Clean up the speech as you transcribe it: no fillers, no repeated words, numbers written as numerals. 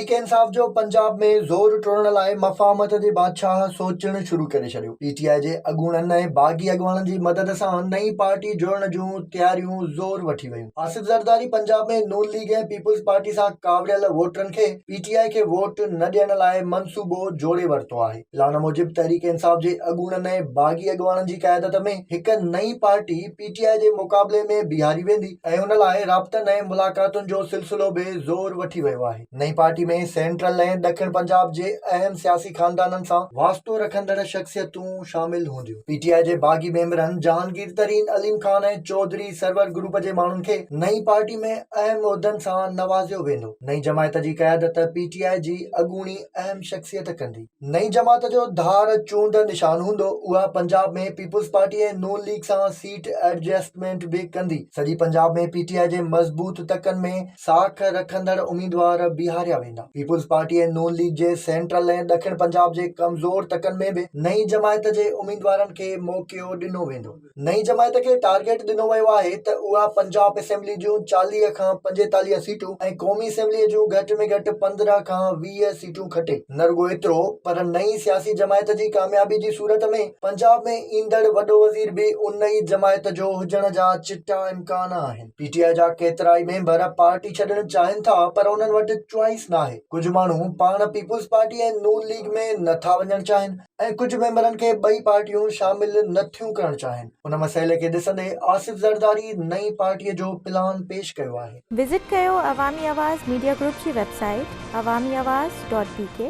تحريڪ انصاف جو پنجاب ۾ زور ٽوڙڻ لاء مفاهمت جي بادشاهه سوچڻ شروع ڪري ڇڏيو. پي ٽي آء جي اڳوڻن ۽ باغي اڳواڻن جي مدد سان نئين پارٽي جوڙڻ جون تياريون زور وٺي ويون. آصف زرداري پنجاب ۾ نون ليگ ۽ پيپلز پارٽي سان ڪاوڙيل ووٽرن کي پي ٽي آء کي ووٽ نه ڏيڻ لاء منصوبو جوڙي ورتو آهي. پلان موجب تحريڪ انصاف جي اڳوڻن ۽ باغي اڳواڻن جي قيادت ۾ هڪ نئين پارٽي پي ٽي آء جي مقابلي ۾ بيهاري ويندي ۽ ان لاء رابطن ۽ ملاقاتن جو سلسلو به زور وٺي ويو آهي. نئين پارٽي ۾ سينٽرل ۽ ڏکڻ پنجاب جي اهم سياسي خاندانن سان واسطو رکندڙ شخصيتون شامل هونديون. پي ٽي آء جي باغي ميمبرن جهانگير ترين، عليم خان ۽ چوڌري سرور گروپ جي ماڻهن کي نئين پارٽي ۾ اهم عهدن سان نوازيو ويندو. نئين جماعت جي قيادت پي ٽي آء جي اڳوڻي اهم شخصيت ڪندي. نئين جماعت جو ڌار چونڊ نشان هوندو، اها پنجاب ۾ پيپلز پارٽي ۽ نون ليگ سان سيٽ ايڊجسٽمينٽ به ڪندي. سڄي پنجاب ۾ پي ٽي آء جي مضبوط تڪن ۾ ساک رکندڙ اميدوار بيهاريا ويندا. پيپلز پارٽي ۽ نون ليگ جي سينٽرل ۽ ڏکڻ پنجاب جي ڪمزور تڪن ۾ به نئين جماعت جي اميدوارن کي موقعو ڏنو ويندو. نئين جماعت کي ٽارگيٽ ڏنو ويو آهي ته اها پنجاب اسيمبلي جون 40 کان 45 سيٽون ۽ قومي اسيمبلي جون گهٽ ۾ گهٽ 15 کان 20 سيٽون کٽي. نه رڳو ايترو پر نئين سياسي جماعت جي ڪاميابي جي صورت ۾ پنجاب ۾ ايندڙ وڏو وزير به ان ئي جماعت جو هجڻ جا چٽا امڪان آهن. پي ٽي آء جا ڪيترائي ميمبر پارٽي ڇڏڻ چاهين ٿا پر انهن وٽ چوائس ناهي. ڪجهه ماڻهو پاڻ پيپلز پارٽي ۽ نون ليگ ۾ نه ٿا وڃڻ چاهين. ۽ ڪجهه ميمبرن کي ٻئي پارٽيون شامل نه ٿيون ڪرڻ چاهين. ان مسئلي کي ڏسندي آصف زرداري نئين پارٽي جو پلان پيش ڪيو آهي. وزٽ ڪيو عوامي آواز ميڊيا گروپ جي website Awami Awaz dot B K.